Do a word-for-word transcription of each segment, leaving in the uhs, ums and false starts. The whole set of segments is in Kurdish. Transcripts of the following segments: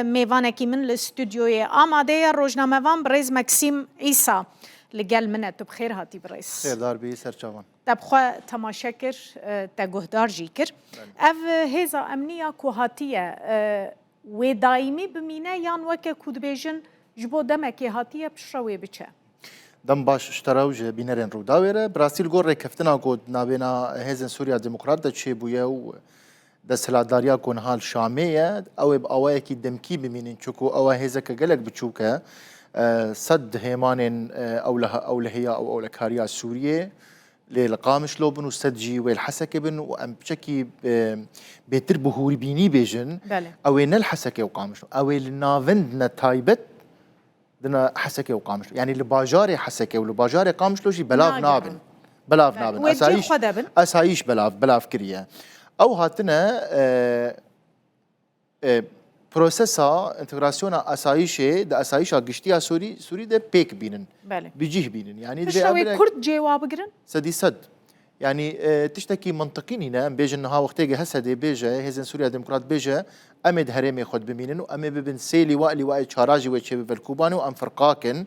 Mêvanekî min li stûdyoyê amade ye, rojnamevan birêz Maxîm Îsa li gel min e. Tu bi xêr hatî birêz. Xêrdar bî, ser çavan. Te bi xwe temaşe kir, e, te guhdar jî kir. Belê. Ev, e, hêza emnî ya ku hatiye, e, wê daîmî bimîne yan weke ku dibêjin ji bo demekê hatiye piştre wê biçe? Dem baş ji te re û ji bînerên Rûdawê re. Bi rastî li gor rêkeftina ku di navbêna Hêzên Sûriya Demokrat de çêbûye û desthilatdariya ku niha li Şamê ye, ew ê bi awayekî demkî bimînin, çunku ew e hêzeke gelek biçûk e. E, sed hêmanên, e, ewleha-, ewlehiya û ewlekariya Sûriyê lê li Qamişlo bin û sed jî wê li Hesekê bin û em piçekî, e, bêtir bi hûrbînî bêjin, Belê. ew ê ne li Hesekê û Qamişlo, ew ê li navend ne taybet dina Hesekê û Qamişlo. Yanî li bajarê Hesekê û li bajarê Qamişlo jî belav Nagehan. nabin. Belav Belê. nabin. Wê cihê Esayîş, xwe de bin. esayîş belav, belav kiriye. Ew hatine, e, e, prosesa entegrasyona esayîşê, di esayîşa giştî ya Sûrî, Sûrî de pêk bînin. Belê. Bi cih bînin. Yanî Piştre divê wê ev Kurd cêwa bigirin? Sedî sed. Yanî, e, tiştekî mintiqî nîne. Em bêjin niha wextê ge Hesedê bêje, Hêzên Sûriya Demokrat bêje, em ê di herêmê xwe de bimînin û em ê bibin sê lîwa, lîwayê çara jî wê çêbibe li Kobanê û em firqa kin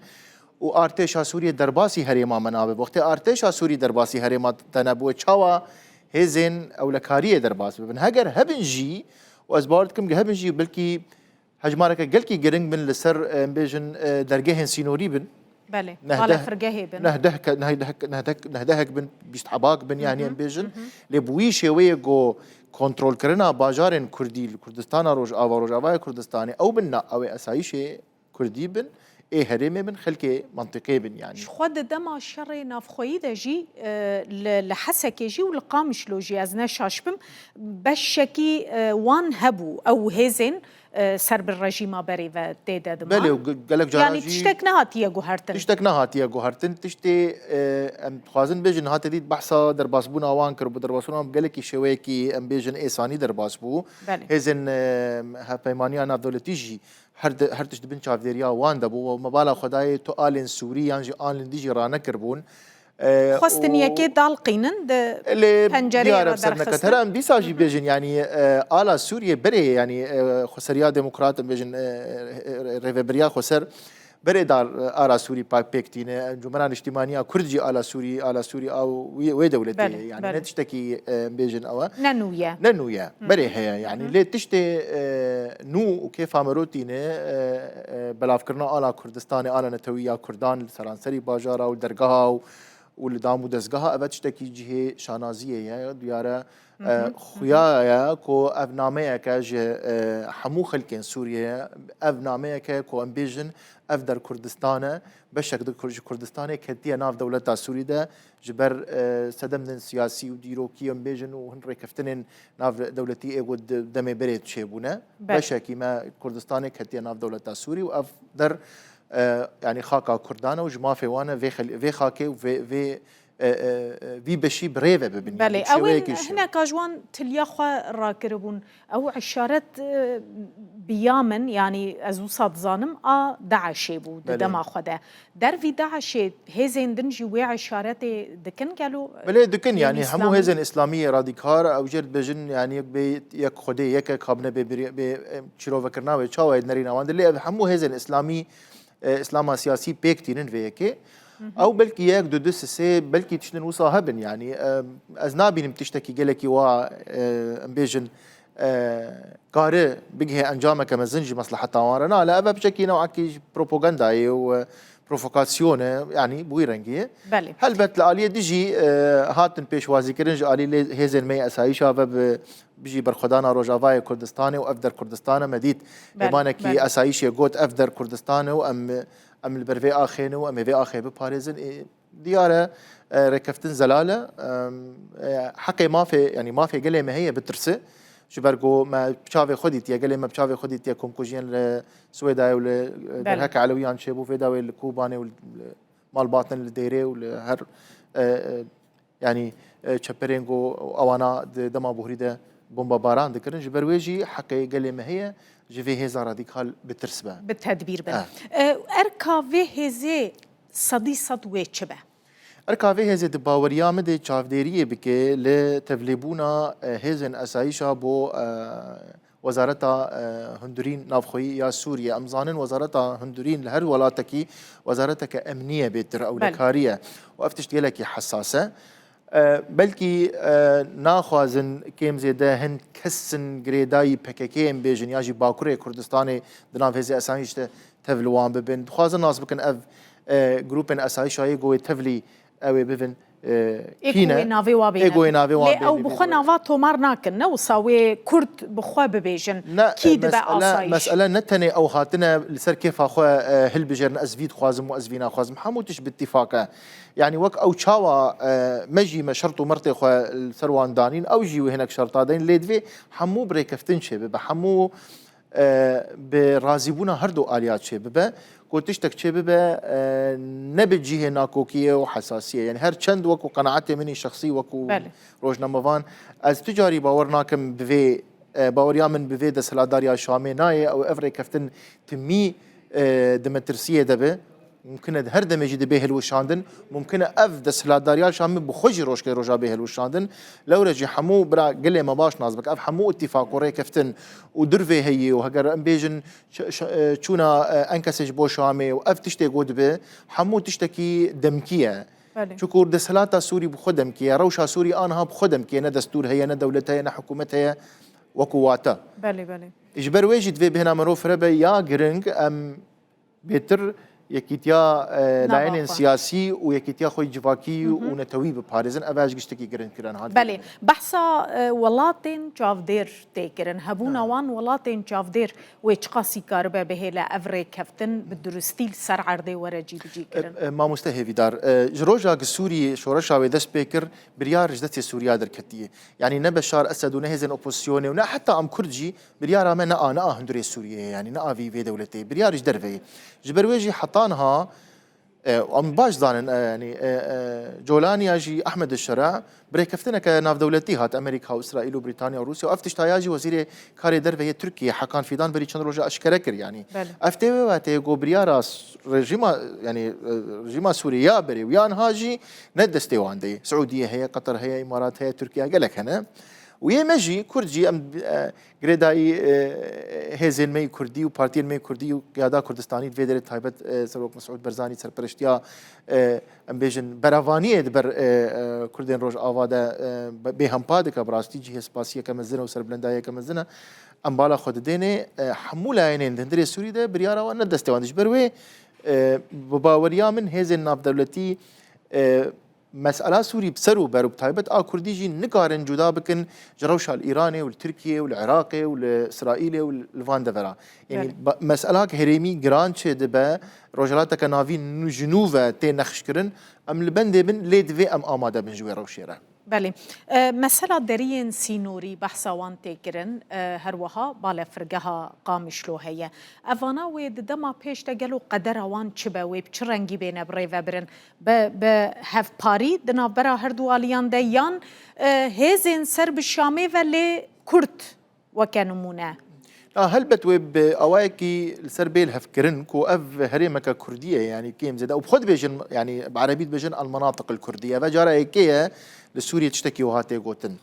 û artêşa Sûriyê derbasî herêma me nabe. Wextê artêşa Sûrî derbasî herêma te nebû, çawa hêzên ewlekariyê derbas bibin? Heger hebin jî, û ez bawer dikim ge hebin jî, belkî hejmareke gelkî giring bin li ser, em bêjin, e, dergehên sînorî bin. Belê, Nehdeh-, balefirgehê bin. nehdeh ke-, nehdeh-, nehdeh-, nehdehek bin, bîst hebak bin, yanî em bêjin. Lê bi wî şêweyê ku kontrolkirina bajarên Kurdî li Kurdistana Rojava, Rojavaya Kurdistanê, ew bin na, ew ê esayîşê Kurdî bin, ê herêmê bin, xelkê mentiqê bin yanî. Ji xwe di dema şerê navxweyî de jî, e, li, li Hesekê jî û li Qamişlo jî, ez ne şaş bim, beşekî, e, wan hebû, ew hêzên, e, ser bi rejîma berê ve tê de dima. Belê, û ge-, gelek cara Yanî jî tiştek nehatiye guhertin. Tiştek nehatiye guhertin. Tiştê, e, em dixwazin bêjin, hate dît behsa derbasbûna wan kiribû. Derbasbûna wan bi gelekî şêweyekî, em bêjin, êsanî derbas bû. Belê. Hêzên, e, hevpeymaniya navdewletî jî her di-, her tişt di bin çavdêriya wan de bû. Me bala xwe dayê tu alên Sûrî yan jî alên dî jî ranekiribûn. E, Xwestin û yekê dalqînin di Lê pencereyê diyar re ev ser neket. derxistin. Here em dîsa jî bêjin, yanî, e, ala Sûriyê berê, yanî, e, xweseriya demokrat, em bêjin, e, e, rêvebiriya xweser berê dar, e, ara Sûrî pa-, pêk tîne. Encûmena Niştîmaniya Kurd jî ala Sûrî, ala Sûrî a wî, wê dewletê Belê, ye. Yanî belê. ne tiştekî, e, em bêjin ew e. Ne nû ye. Ne nû ye. Berê heye, yanî. Lê tiştê, e, nû û kêfa mirotî ne, e, e, belavkirina ala Kurdistanê, ala netewî ya Kurdan li seranserî bajara û dergeha û û li dam û dezgeha ev tiştekî cihê şanaziyê ye. Diyare, e, xuya ye ku ev nameyeke ji, e, hemû xelkên Sûriyê ye. Ev nameyeke ku em bêjin ev der Kurdistan e. Beşek di Kur-, ji Kurdistanê ketiye nav dewleta Sûrî de. Ji ber, e, sedemên siyasî û dîrokî em bêjin û hin rêkeftinên nav dewletî ê ku di demê berê çêbûne. Belê. Beşekî me Kurdistanê ketiye nav dewleta Sûrî û ev der e, yanî xaka Kurdan e û ji mafê wan e vê xel-, vê xakê û vê, vê, e, e, e, vî beşî bi rê ve bibin. Belê, Yanî bi ew ên şêweyekî şî. hineka ji wan tiliya xwe rakiribûn. Ew eşaret, e, bi ya min, yanî ez wisa dizanim, a DAIŞê bû di Belê. dema xwe de. Der vî DAIŞê hêzên din jî wê eşaretê dikin gelo? Belê dikin, Yên yanî hemû Îslamî? hêzên Îslamî radîkal, ew jê dibêjin, yanî yek bê, yek Xwedê, yek e kabine bê birî-, bê, e, çîrovekirina wê, çawa ye di nerîna wan de. Lê ev hemû hêzên Îslamî e, Îslama siyasî pêk tînin vê yekê. Ew belkî yek, du, du, sê, sê, belkî tiştin wisa hebin. Yanî, e, ez nabînim tiştekî gelekî wa, e, em bêjin, e, kare bigihê encameke mezin ji mesleheta wan re. Na, li ev piçekî newekî ji propagandayê û, e, provokasyon e, yanî bi wî rengî ye. Belê. Helbet li aliyê dijî, e, hatin pêşwazîkirin ji alî lê hêzên me yê esayîşa ve bi bijî berxwedana Rojavayê Kurdistanê û ev der Kurdistan e. Me dît Belê, hêmanekî belê. esayîşê got ev der Kurdistan e û em, em li ber vê axê ne û em ê vê axê biparêzin. Ê, diyar e, e, rêkeftin zelal e. Em, e, heqê mafê, yanî mafê gelê me heye bitirse. Ji ber ku me bi çavê xwe dîtiye, gelê me bi çavê xwe dîtiye komkujiyên li Swêdayê û li, e, Belê. derheke Elewiyan çêbû, vê dawê li Kobanê û li malbatin li Dêrê û li her, e, e, Yanî, e, çeperên ku ewana di dema buhrî de bombabaran dikirin, ji ber wê jî heqê gelê me heye ji vê hêza radîkal bi tirs be. Bi tedbîr be. Eh. E, erka vê hêzê sedî sed wê çi be? Erka vê hêzê di baweriya min de çavdêriyê bike li tevlêbûna, e, hêzên esayîşa bo, e, Wezareta, e, Hundirîn Navxweyî ya Sûriyê. Em zanin Wezareta Hundirîn li her welatekî wezareteke emnî ye bêtir, ewlekarî ye. Û ev tişt gelekî hesas e. E, belkî, e, naxwazin kêm zêde hin kesin girêdayî P K K yên bêjin ya jî Bakurê Kurdistanê di nav hêzê esayîş de tev li wan bibin. Dixwazin nas bikin ev, e, grûpên esayîşa yê ku wê tevlî ew ê bibin, e, Ê ku kî ne? Wê navê wa bêne. Ê ku wê navê wan Lê ew bêne, bi xwe bêne. Nava tomar nakin, ne wisa wê Kurd bi xwe bibêjin. Ne, kî dibe mesele, asayîş? Mesele ne tenê ew hatine li ser kêfa xwe, e, hilbijêrin, ez vî dixwazim û ez vî naxwazim. Hemû tişt bi îtîfak e. Yanî wek ew çawa, e, me jî me şert û mertê xwe li ser wan danîn, ew jî wê hinek şerta dayîn. Lê divê hemû bi rêkeftin çêbibe, hemû, e, bi razîbûna her du aliya çêbibe. Ku tiştek çêbibe, e, ne bi cihê nakokiyê û hesasiyê. Yanî her çend wekû qenaetê min î şexsî wekû Belê. rojnamevan, ez tu carî bawer nakim bi vê, e, baweriya min bi vê desthilatdariya Şamê nayê. Ew ev rêkeftin timî, e, di metirsiyê de be. Mumkin e di her demê jî dibe hilweşandin. Mumkin e ev desthilatdariya Şamê bi xwe jî rojkê roja bê hilweşandin. Lewre jî hemû bira gelê me baş nas bike. Ev hemû îtîfak û rêkeftin û durvê heyî û heger em bêjin ç-, ç-, e, çûna, e, Enkesê ji bo Şamê û ev tiştê ku dibe, hemû tiştekî demkî ye. Belê. Çukur desthilata Sûrî bi xwe demkî ye. Rewşa Sûrî aniha bi xwe demkî ye. Ne destûr heye, ne dewlet heye, ne hikûmet heye. Wekû wate. Belê, belê. Ji ber wê jî divê bêhna mirov firebe ya giring em bêtir yekîtiya, e, Nava layînên xwe. siyasî û yekîtiya xwe civakî Hı hı. û netewî biparêzin. Ev e ji giştekî giringtir e niha Belê. dibînin. Behsa, e, welatên çavdêr tê kirin. Hebûna Ha. wan welatên çavdêr wê çiqasî karibe bihêle ev rêkeftin bi durustî li ser erdê were cîbicî kirin? E, e, mamoste hêvîdar, e, ji roja ki Sûriyê şoreşa wê dest pê kir, biryar ji destê Sûriya derketiye. Yanî ne Beşar Esed û ne hêzên opozisyonê û ne heta em Kurd jî biryara me ne a, ne a hundirê Sûriyeyê, yanî ne a vî vê dewletê. Biryar ji derve ye. Ji ber wê jî heta niha, e, em baş zanin, e, yanî, e, e, Colaniya jî Ehmed Şera bi rêkeftineke navdewletî hat Amerîka û Îsraîl û Brîtanya û Rûsya û ev tişta ya jî Wezîrê Karê Derve yê Tirkiyê Hekan Fîdan berî çend roja eşkere kir, yanî. Belê. Ev tê wê wetê ku biryara s-, rejîma, yanî, e, rejîma Sûriyê ya berê û ya niha jî ne destê wan de ye. Siûdiye heye, Qeter heye, Îmarat heye, Tirkiye gelek hene. Û yê me jî, Kurd jî em, e, girêdayî, e, hêzên me yî Kurdî û partiyên me yî Kurdî û qiyada Kurdistanî di vê derê taybet, e, Serok Mesûd Berzanî serpereştiya, e, em bêjin beravaniyê di ber, e, e, Kurdên Rojava de, e, be-, bêhempa dike, bi rastî cihê spasiyeke mezin e û serbilendayiyeke mezin e. Em bala xwe didênê, e, hemû layînên di hundirê Sûrî de biryara wan ne destê wan de. Ji ber wê, e, bi baweriya min hêzên navdewletî, e, Mesela Sûrî bi ser û ber û bi taybet a Kurdî jî nikarin cuda bikin ji rewşa li Îranê û li Tirkiyê û li Iraqê û li Îsraîlê û li van devera. Yanî Belê. ba-, mesela ki herêmî giran çê dibe, rojhilateke navîn nû ji nû ve tê nexşkirin, em li bendê bin, lê divê em amade bin ji wê rewşê re. Belê. E, mesela deriyên sînorî behsa wan tê kirin, e, her wiha balefirgeha Qamişlo heye. Evana wê di dema pêş de gelo qedera wan çi be, wê bi çi rengî bêne bi rê ve birin? Bi, bi hevparî di navbera her du aliyan de yan, e, hêzên ser bi Şamê ve lê Kurd weke nimûne? Na, helbet wê bi awayekî li ser bê li hev kirin ku ev herêmeke Kurdî ye, yanî kêm zêde. Û bi xwe dibêjin, yanî bi erebî dibêjin el-menatiq el-Kurdî. Ev cara yekê ye li Sûriyê tiştekî wiha tê gotin.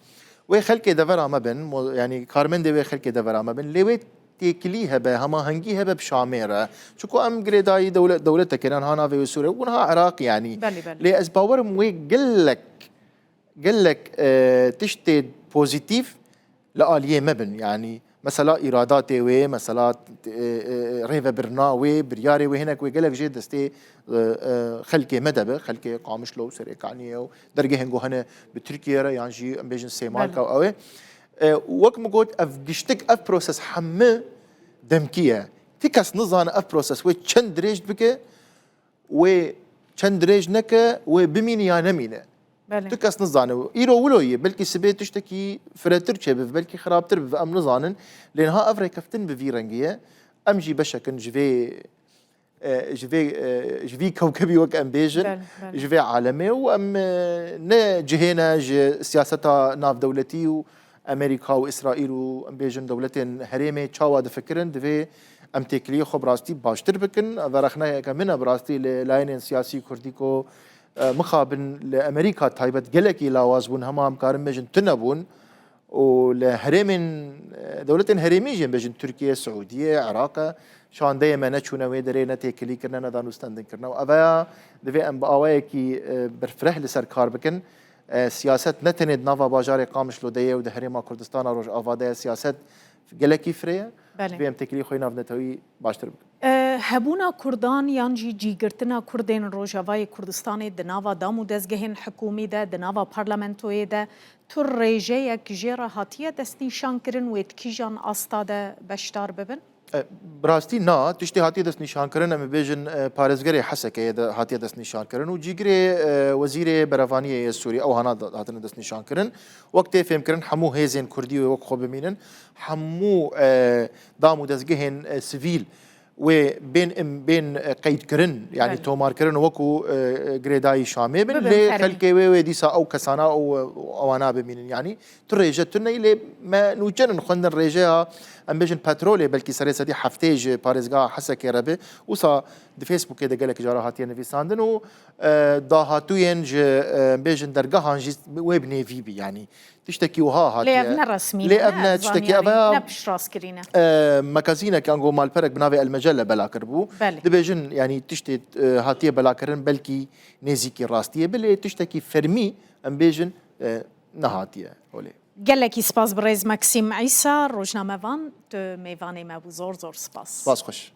Wê xelkê devera me bin, mo-, yanî karmendê wê xelkê devera me bin. Lê wê têkilî hebe, hemahengî hebe bi Şamê re. Çunku em girêdayî dewle-, dewletekê ne, niha navê wê Sûriye, û niha Iraq yanî. Belê, belê. Lê ez bawerim wê gelek, gelek, e, tiştê pozîtîf li aliyê me bin. Yanî mesela îradatê wê, mesela, e, e, rêvebirina wê, biryarê wê hinek wê gelek jê destê, e, e, xelkê me de be. Xelkê Qamişlo û Serêkaniyê û dergehên ku hene bi Tirkiye re yan jî em bêjin Sêmalka Belê. û ew ê. E, wek min got, ev giştik, ev proses hemû demkî ye. Ti kes nizane ev proses wê çend dirêj bike, wê çend dirêj neke, wê bimîne ya nemîne. Belê. Tu kes nizane. Îro wilo yê, belkî sibê tiştekî firetir çêbibe, belkî xirabtir bibe, em nizanin. Lê niha ev rêkeftin bi vî rengî ye. Em jî beşek in ji vê, e, ji vê, e, ji vî kewkebî wek em bêjin, Belê, belê. ji vê alemê û em, e, ne cihê ne ji siyaseta navdewletî û Amerîka û Îsraîl û em bêjin dewletên herêmê çawa difikirin, divê em têkiliyê xwe bi rastî baştir bikin. Ev rexneyeke min e bi rastî li layînên siyasî kurdî ku, e, mixabin li Amerîka taybet gelekî lawaz bûn, hema em karin bêjin tune bûn. û li herêmên, e, dewletên herêmî jî, em bêjin Tirkiye, Siûdiye, Iraq, şandeyê me neçûne wê derê, ne têkilî kirine, ne danûstendin kirine. Û ev ya divê em bi awayekî, e, berfireh li ser kar bikin. E, siyaset ne tenê di nava bajarê Qamişlo de ye û di herêma Kurdistana Rojava de ye, siyaset gelekî firê ye. Belê. Divê em têkilî xwe navnetewî baştir bikin. E, hebûna Kurdan yan jî cîgirtina Kurdên Rojavayê Kurdistanê di nava dam û dezgehên hikûmî de, di nava parlamentoyê de, tu rêjeyek jê re hatiye destnîşankirin wê di kîjan asta de beşdar bibin? E, bi rastî na, tiştê hatiye destnîşankirin, em ê bêjin, e, parêzgerê Hesekeyê de hatiye destnîşankirin û cîgirê, e, wezîrê berevaniyê yê Sûrî, ew hana da-, hatine destnîşankirin. Wek tê fêmkirin, hemû hêzên Kurdî wê wek xwe bimînin, hemû, e, dam û dezgehên, e, sivîl wê bên im-, bên, e, qeydkirin, yanî Belê. tomarkirin wekû, e, e, girêdayî Şamê bin, Bibin lê fermî. xelkê wê, wê dîsa ew kesana û, û ewana bimînin. Yanî tu rêje tune ye, lê me nûçenin xwendin rêjeya, em bêjin petrolê, belkî serê sedî heftê ji parêzgeha Hesekê re be. Wisa di Facebookê de gelek cara hatiye nivîsandin û, e, dahatûyên ji, e, em bêjin dergehan jî wê bi nêvî bî. Yanî tiştekî wiha hatiye. Lê ev ne resmî Lê ne, ev ne ne tiştekî, ev zaniyarî, ya ne piştrastkirî ne. E, magazînek, ango malperek bi navê El Mecelle bela kiribû. Belê. Dibêjin, yanî tiştê, e, hatiye belakirin belkî nêzîkî rastiyê be, lê tiştekî fermî, em bêjin, e, nehatiye holê. Gelekî spas birêz Maxîm Îsa, rojnamevan, tu mêvanê me bû. Zor zor spas. Spas xweş.